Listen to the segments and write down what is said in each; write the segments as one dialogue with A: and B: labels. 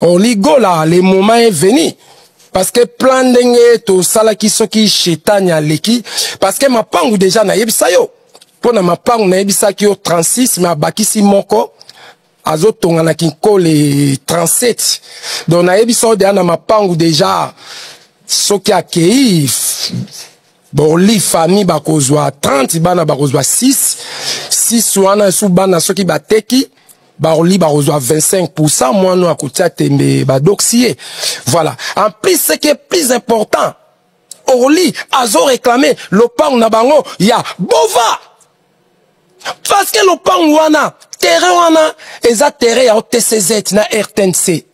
A: Orly Gola, le moment est venu. Parce que plan ndenge tosalaki soki shetani aleki parce que mapangu déjà nayebisa yo mpo na mapangu nayebisaki yo 36 mais abakisi moko azotonga na kinkole 37 donc nayebisa yo deja na mapangu deja soki akei Borli famille bakozwa 30 bana bakozwa 6 6 wana su bana soki bateki Baroli bakozwa 25% mwana oyo akotia tembe badoksi ye. Voilà. En plus ce qui est plus important, Orly azo réclamer lopango na bango ya Bova. Parce que lopango wana, terrain wana eza terrain ya OTCZ na RTNC.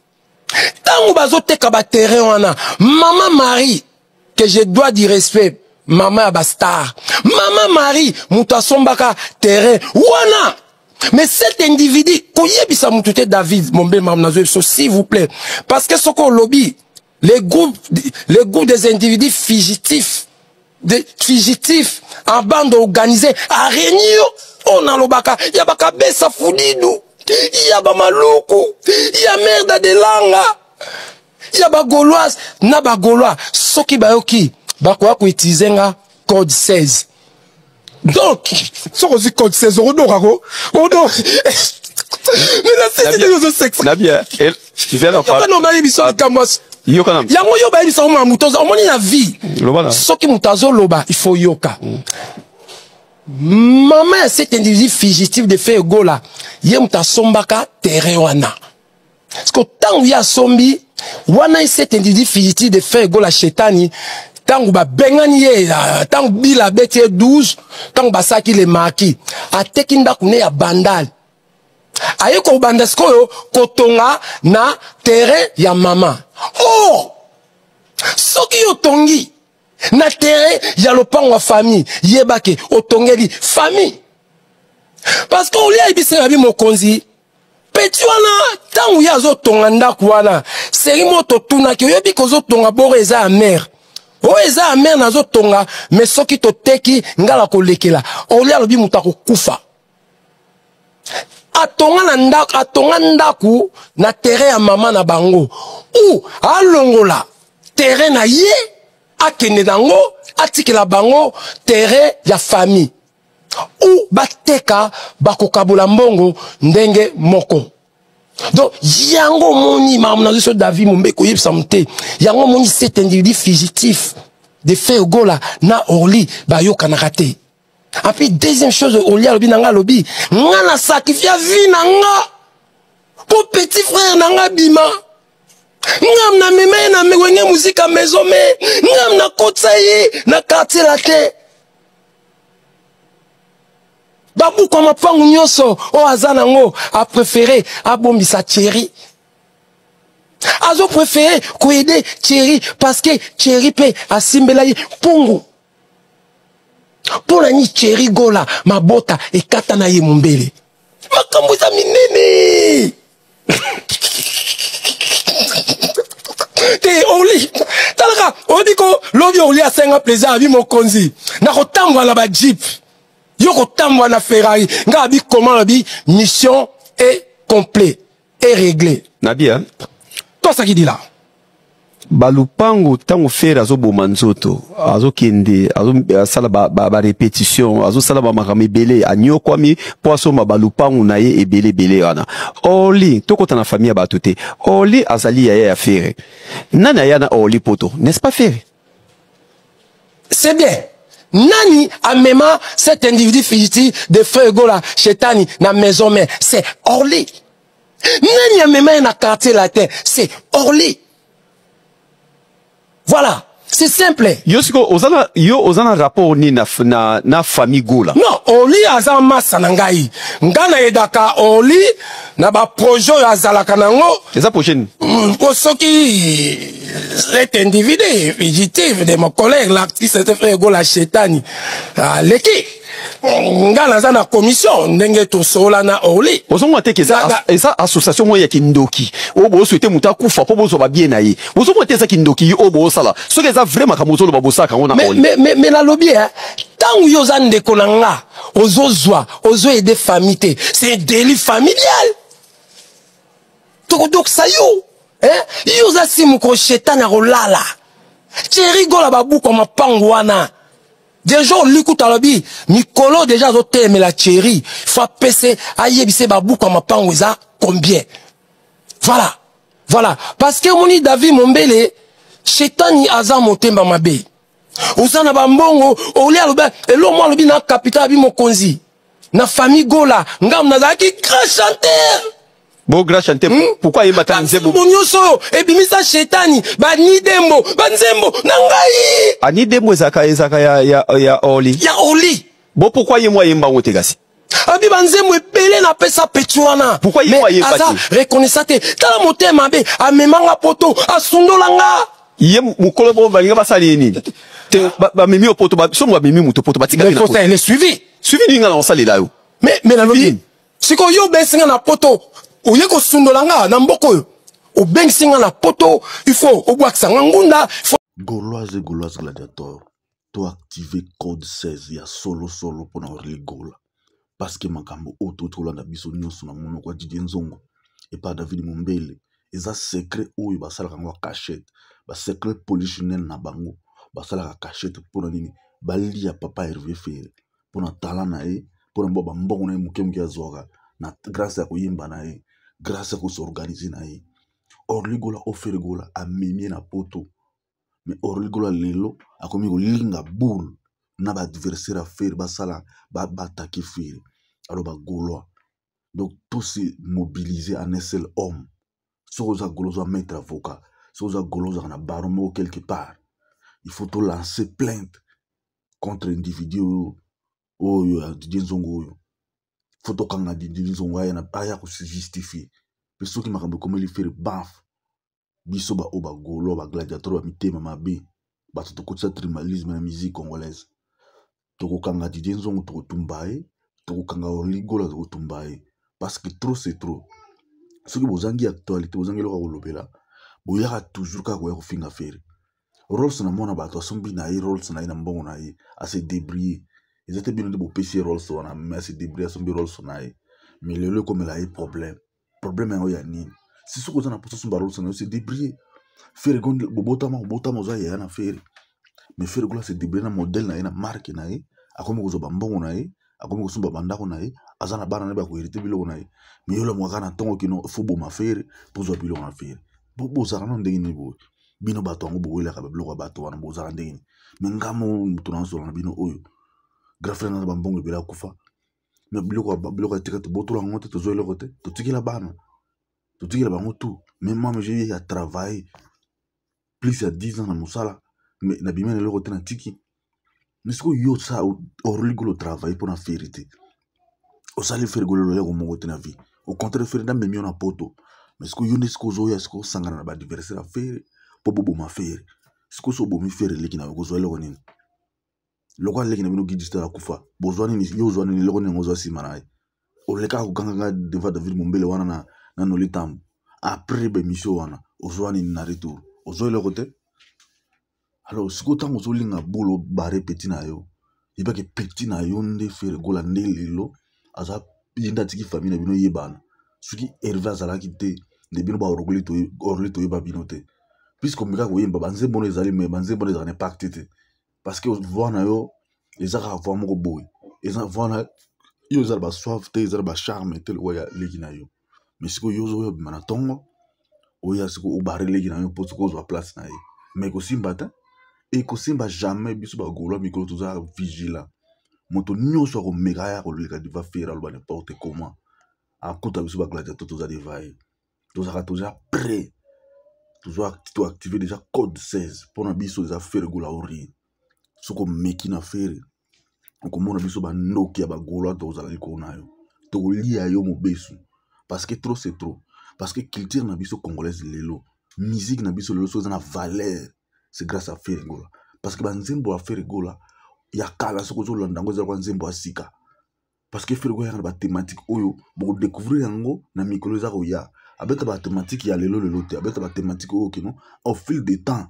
A: Tango bazoteka ba terrain wana, Maman Marie que je dois du respect, mama ya ba star, Maman Marie moto asombaka terrain wana. Mais cet individu koyebisa mutu te David Mombema nazo biso s'il vous plaît parce que soko olobi les groupes des individus fugitifs de fugitifs en bande organisée a réunir oyo nalobaka ya bakabesa fudidu ya bamaluku ya merda de langa ya bagauloise na bagaulois soki bayoki bakoya koutilize nga code 16 donc soki ozwi code 16 okodoka ko odo biso likambo yango yo bayebisa omona moto omoni na vie soki moto azoloba il faut yoka mama ya cet individu fugitif de fait egola ye moto asombaka terrain wana parce que ntango ye asombi wana ye cet individu fugitif de fait egola shetani ntango babengani ye ntango bila abeti ye 12 ntango basalaki le marquis ateki ndako ne ya bandal aye kobanda sikoyo kotonga na terrain ya mama or soki yo otongi na terrain ya lopango ya famille yeba ke otongeli famille parce que olia ayebisi na bi mokonzi peti wana ntango ye azotonga ndako wana seri mo totunaki oyebi kozotonga boro eza ya mere oyo eza ya mere nazotonga me soki toteki ngai nakolekela olia alobi moto akokufa atonga na ndako atonga ndako na terrain ya mama na bango ou alongola terrain na ye akende nango atikela bango terrain ya famille ou bateka bakokabola mbongo ndenge moko donc yango omoni makambo nazwi so david mombe koyebisa mo te yango omoni cet individu fugitif de Ferre Gola na Orly bayokanaka te api deuxième chose Orly alobi na nga alobi nga na sacrifia vie na nga po petit frère na nga bima ngam na mema ye na wenge muzika maison me ngam na kotisa ye na quartier latin babuku ya mapangu nyonso oyo aza nango aprefere abombisa Thierry azo prefere koyede Thierry parce que Thierry mpe asimbela ye mpungu mpo na nini Thierry Gola mabota ekata na ye mombele makambo eza minene te oli talaka oyebi ko lobi oli asenga plaisir abi mokonzi nakotambola na bajeep yo kotambola na ferrari nga abi comment lobi mission est complet est réglé
B: nabi hein?
A: tosaki dila
B: Balupangu tango Ferre azoboma nzoto azokende azosala ba, ba, ba repetition azosala ba makambo ebele anyokwami mpo asomba balupangu na ye ebele ebele wana. Orly tokota na famille ya bato te. Orly azali yaya ya Ferre. Nani aya na Orly poto n'est-ce pas Ferre?
A: C'est bien. Nani amema cet individu fugitif de Ferre Gola Shetani na maison mère? C'est Orly. Nani amema ye na quartier latin? C'est Orly. Voilà. C'est simple.
B: Yo siko ozana yo ozana rapport ni na na, na famille Gola.
A: Non, Oli aza masa na ngai. Nga na edaka Oli na ba projet oyo azalaka nango.
B: Eza projet nini?
A: Ko soki cet individu fugitif de mon collègue l'artiste frère Gola Chetani aleki. Nga naza na commission ndenge tosolola na Orly.
B: Ozomona te ke eza association moko ya kindoki oyo bosouhaite moto akufa mpo bozwa babie na ye. Bozomona te eza kindoki oyo bosala. Soki eza vrai makambo ozoloba bosalaka yango na Orly.
A: Mais nalobi hein, ntango yo oza ndeko na nga ozozwa ozo aider famille te, c'est un délit familial. Tokodokisa yo. Eh? Yo oza si mokolo shetani akolala. Thierry Gola babuka mapangu wana. Deja olikuta alobi mikolo deja azotelemela Thierry faut apese ayebise babuka mapangu eza combien. Voilà. Voilà. Parce que omoni David Mombele shetani aza motema mabe. Oza na bambongo olia alobi elo mwa alobi na capital abi mokonzi na famille Gola ngambo nazalaki grand chanteur.
B: Bo grand chanteur pourquoi ayemba ta nzembo
A: nyonso oyo ebimisa shetani banidembo banzembo na ngai
B: anidembo ezalaka ya oli
A: ya oli.
B: Bo pourquoi ye mo ayemba yango te kasi?
A: Abi banzembo ebele napesa peti wana.
B: Pourquoi ye mo ayemba
A: aza reconnaissant te. Tala motema mabe amemanga poto asundola nga.
B: Ye mokolo bo balinga basala ye nini? Te bamemi yo poto, somo bamemi moto poto batikaki
A: na poto. Elle est suivie.
B: Suivi nini nga na osalela yo?
A: Mais nalobi sikoyo yo obengisi nga na poto, oye kosundola nga na mboka oyo. Obengisi nga na poto, il faut obwakisa nga ngunda.
C: Gauloise et Gauloise Gladiator, to activer code 16 ya solo solo pona Orly Gola. Parce que makambo oyo touti kolanda biso nyonso na monoko ya Didier Nzongo epa David Mombele eza secret oyo basalaka yango ya cachette, ba secret polichinelle na bango basalaka cachette pona nini? Balia papa Hervé Ferre pona talent na ye, pona mwa bambongo na ye moke moke azwaka na grâce ya koyemba na ye, grâce ya kosorganize na ye. Orly Gola o Ferre Gola amemi ye na poto, mais Orly Gola lelo akomi kolinga boule na ba adversaire ya Ferre basala ba attaquer Ferre. Alors ba Gaulois, donc tous se mobiliser en un seul homme. Soki oza Gaulois, oza maître avocat, soki oza Gaulois, ozalaka na baron moko quelque part, il faut to lancer plainte contre individu oyo oyo ya Didier Nzongo oyo. Faut tokanga Didier Nzongo aya ko se justifier. Pe soki makambo ekomeli Ferre, baf, biso ba oyo ba Gaulois, ba gladiateurs, ba mitema mabe, bato tokotisa tribalisme na musique congolaise. Tokokanga Didier Nzongo, tokotumba ye, tokokanga Orly Gola, tokotumba ye. Parce que trop c'est trop. Soki bozangi actualité, bozangi eloko ya kolobela, boyaka toujours kaka koya kofinga Ferre. Rolls na mwana bato asombi na ye Rolls na ye na mbongo na ye, a se débrouiller. Eza te bino nde bopesi ye Rolls wana, mais a se débrouiller, asombi Rolls na ye. Mais lelo ekomela ye problème. Problème yango ya nini? Si soki oza na posa osomba Rolls na yo, se débrouiller. Ferre Gola, bobotama, bobotama oza yaya na Ferre. Mais Ferre Gola se débrouiller na modèle na ye, na marque na ye, akomi kozwa ba mbongo na ye, akomi kosomba ba ndako na ye, aza na bana na ye ba ko hériter biloko na ye. Mais yo lamwaka na ntongo kino faut boma Ferre po ozwa biloko na Ferre. Bozala nano ndenge nini boye? Bino bato yango bowelaka ba biloko ya bato wana, bozala ndenge nini? Mais nga mo moto na nzola na bino oyo, grand frère na ba mbongo ebele akufa. Mais biloko ya tika tobotola yango te, tozwa eloko te, totikela bana, totikela bango tout. Mais moi, j'ai eu à travailler plus ya 10 ans na mosala, mais na bima na eloko te na tiki. Mais sikoyo yo sa Orly Gola travailler mpona Ferre te. Osali Ferre Gola eloko moko te na vie. Au contraire, Ferre nda memi yo na poto. Mais sikoyo yo nde sikoyo ozoya sikoyo osangana na ba adversaire ya Ferre mpo boboma Ferre. Sikoyo so obomi Ferre eleki na yo, kozwa eloko nini? Lokola leki na bino Guy Star akufa, bozwa nini? Yo ozwa nini? Eloko nini yango ozwa nsima na ye? Olekaka kokangaka devant David Mombele wana na Noli Tambo. Après ba émission wana, ozwa nini na retour? Ozwa eloko te? Alors sikoyo ntango ozolinga bolo bare petit na yo, yebaki petit na yo nde Ferre Gola nde lelo aza ye nde atiki famille na bino yebana. Soki Hervé azalaki te, nde bino ba Orly toyeba bino te. Puisque omeka koyemba ba nzembo no ezali, mais ba nzembo no ezalaka na impact te. Parce que voix na yo eza kaka voix moko boye. Eza voix na yo eza na ba soif te, eza na ba charme te lokola ya leki na yo. Mais sikoyo yo ozoya obima na ntongo, oya sikoyo obare leki na yo mpo sikoyo ozwa place na ye. Mais ekosimba te, ekosimba jamais. Biso ba Gaulois mikolo toza vigilant. Moto nyonso akomeka aya koleka diva Ferre aloba n'importe comment. Akuta biso ba gladiateur toza diva ye. Tozalaka toza prêt. Tozo to activer déjà code 16 mpona biso eza Ferre Gola ou rien. Soki omeki na Ferre, okomona biso ba ndoki ya ba Gaulois tozala likolo na yo. Tokolia yo mobesu. Parce que trop c'est trop. Parce que culture na biso congolaise lelo, musique na biso lelo so eza na valeur, c'est grâce à Ferre Gola. Parce que ba nzembo ya Ferre Gola ya kala soki ozolanda yango ezalaka nzembo ya sika. Parce que Ferre Gola na ba thématique oyo boko découvrir yango na mikolo eza koya. Abeta ba thématique ya lelo lelo te, abeta ba thématique oyo kino au fil du temps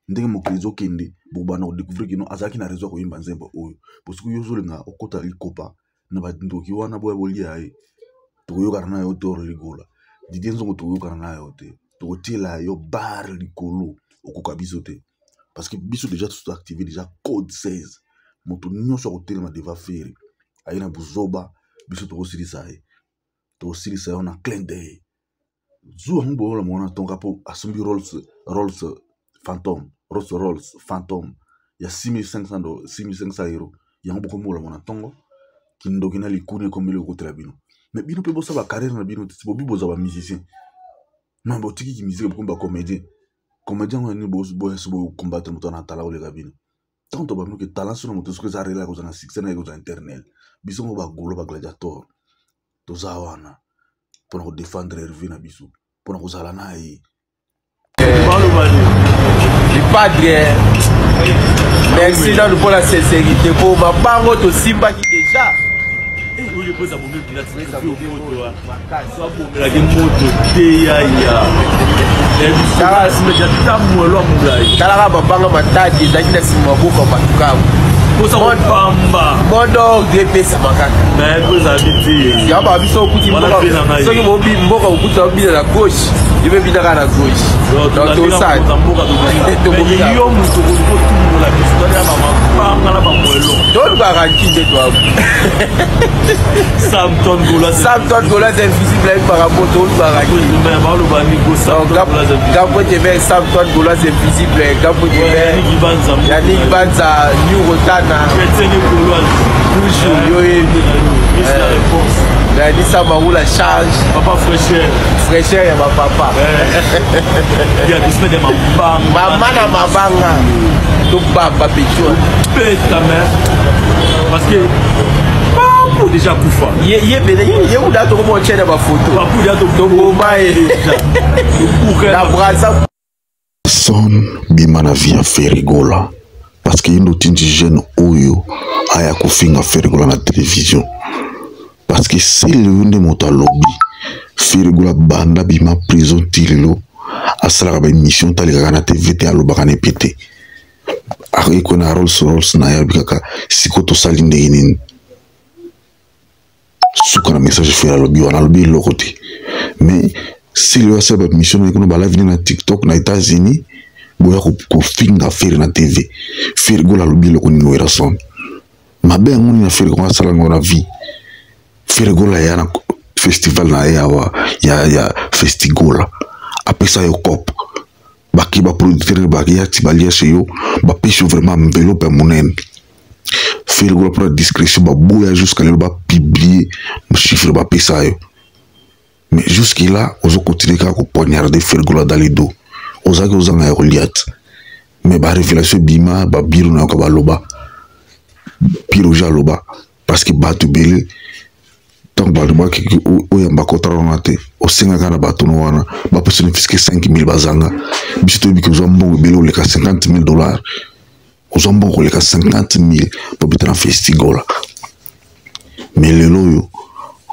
C: ndenge mokili ezokende bokobanda kodécouvrir kino azalaki na raison ya koyemba nzembo oyo. Parce que yo ozolinga okota likopa na bandoki wana boya bolia ye, tokoyokana na yo te Orly Gola. Didier Nzongo tokoyokana na yo te. Tokotiela yo bar likolo, okoka biso te. Parce que biso déjà tout activé déjà code 16. Moto nyonso akotelema devant Ferre. Aye na buzoba, biso tokosilisa ye. Tokosilisa yo na clin d'œil. Zuwa yango boyola mwana tonga po asombi Rolls, Rolls Phantom, Rolls Rolls Phantom ya 6500 6500 euros. Yango bokomola mwana tongo kindoki na likuni ekomeli kokotela bino. Mais bino pe bosala ba carrière na bino te, bobi bozwa ba musicien. Non, botiki ki musique bokomi ba comédien. Comédien ngo nini boyesi bo combattre moto na tala koleka bino. Tant to bamino ke talent sona moto soki eza réel akozala na succès na ye kozala éternel. Biso ngo ba golo ba gladiator. Toza wana mpona ko défendre Hervé na biso, mpona kozala na ye.
A: Le padre, merci nanu mpo na sincérité mpo mabango tosimbaki déjà.
D: Abomelaki moto te yaya
A: talaka mabanga matadi ezalaki na nsima maboko ya bato kaka
D: posa kopamba
A: modordre epesama kaka yango baka biso okuti soki bobi mboka okuti obina na gauche yo mpe binaka na gauche donc tosala
D: yo moto okoki kotumbola biso tala bamabanga na bamwelo
A: tolukaka nki nde toabu
D: Samton Gola
A: Samton Gola invisible avec makambo tolukaka Gambo TV Samton Gola invisible Gambo TV Yannick Banza New Rotana toujours yo yebi Yanisa Maoula charge
D: Papa fraîcheur
A: fraîcheur ya bapapa mama na mabanga tobamba pecho
D: beta mais parce que papu déjà kufa
A: ye ye bele ye kuda tokoma otie na bafoto
D: papu déjà
A: toboma ye na braza
C: son bima na vie ya Ferre Gola parce que ye nde otindi jeune oyo aya kofinga Ferre Gola na télévision parce que sele oyo nde moto alobi Ferre Gola banda bima prison ti lelo asalaka ba émission talekaka na TV te alobaka na epe te akoki kona Rolls Rolls na ye alobi kaka sikoyo tosali ndenge nini suka na message Ferre alobi wana alobi eloko te mais sele oyo asala ba émission na ye kuna ba live na TikTok na États-Unis boya kofinga Ferre na TV Ferre Gola alobi eloko nini Werrason mabe yango nini na Ferre Gola asala yango na vie Ferre Gola ya na festival na ye awa ya, ya Festigola apesa yo cop baki ba producteur baki ya tibalias yo bapesi yo vraiment enveloppe ya monene Ferre Gola mpona discrétion baboya jusqu'à lelo bapublie chiffre bapesa yo mais jusque là ozo continuer kaka kopoignarder Ferre Gola dans le dos ozalaki ozanga ya kolia te mais ba révélation ebima babiro na yoka baloba piroge aloba parce que bato ebele ntango balobaki oyamba kotala wana te osengaka na bato no wana bapesa ne fiske 5000 bazanga biso toyebi ke ozwa mbongo ebele oleka 50000 dollars ozwa mbongo koleka 50000 mpo beta na festigola mais lelo oyo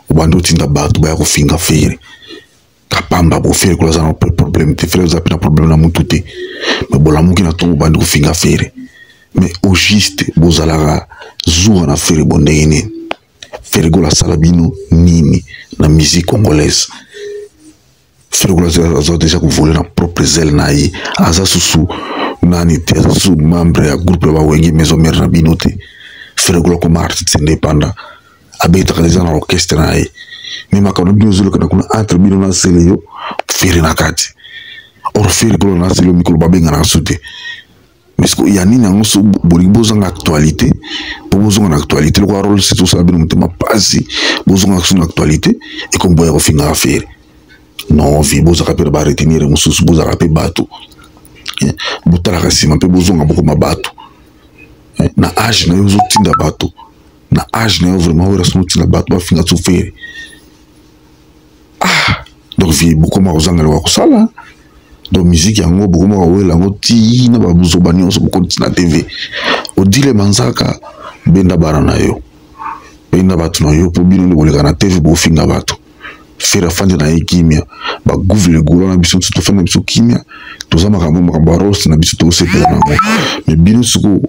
C: obandi otinda bato baya kofinga Ferre kapamba bo Ferre kola aza na problème te Ferre aza mpe na problème na mutu te mais bolamuki na ntongo obandi kofinga Ferre mais au juste bozalaka zuwa na Ferre bo ndenge nini Ferre Gola asala bino nini na musique congolaise Ferre Gola aza déjà kovoler na propre zele na ye aza susu nani te aza susu membre ya groupe ya bawenge maison mère na bino te Ferre Gola koma artiste indépendant abetaka deja na orchestre na ye me makambo na bino ezolekana kuna entre bino na sele yo Ferre na kati or Ferre Gola na sele yo mikolo babenganaka su te mais sikoyo ya nini yango so bolingi bozanga actualité mpo bozonga na actualité lokola role se tosala bino motema mpasi bozonga so na actualité ekomi boya kofingaka Ferre non vie bozalaka mpe na baretenir mosusu bozalaka mpe bato botalaka nsima mpe bozonga bokoma bato na age na yo ozotinda bato na age na yo vraiment oyo rasomo otinda bato bafinga so Ferre ah donc vie bokoma kozanga loka kosala donc musique yango bokoma kowela yango ti na babuzoba nyonso bokoti na TV Odile Manzaka benda bana na yo benda bato na yo mpo bino nde boleka na TV bofinga bato Ferre afandi na ye kimia bagouve legolo na biso nyonso tofandi na biso kimia toza makambo makambo ya rost na biso tosepela nango mais bino siko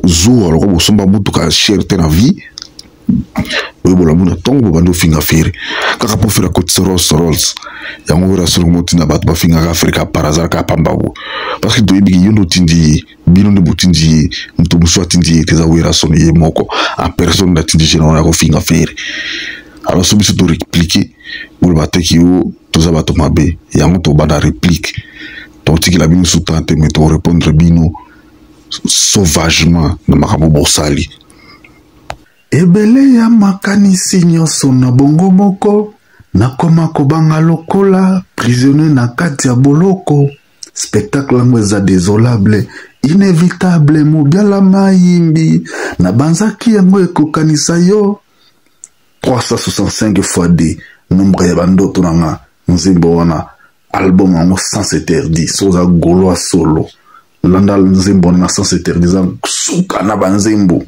C: zuwa loko bosomba motuka cher te na vie. Oyo bolamu na ntongo bobandi ofinga Ferre kaka mpo Ferre akotisa Rolls Rolls yango Wera solo motinda bato bafingaka Ferre kaka par hasard kaka pamba bo, parce que toyebi ke yo nde otindi ye, bino nde botindi ye, moto mosusu atindi ye te, eza Werrason ye moko en personne nde atindi jeune wana ya kofinga Ferre. Alors so biso toreplike, boloba te ke yo toza bato mabe, yango tobanda replique, totikela bino sutan te, mais torépondre bino sauvagement na makambo bosali.
E: Ebele ya makanisi nyonso na bongo moko, nakoma kobanga lokola prisonnier na kati ya boloko. Spectacle yango eza desolable, inevitable, mobiala mayimbi, nabanzaki yango ekokanisa yo. 365 fois d nombre ya bandoto na nga, nzembo wana album yango sans interdit. Soki oza golois solo, landa nzembo wana na sans interdit, eza suka na banzembo.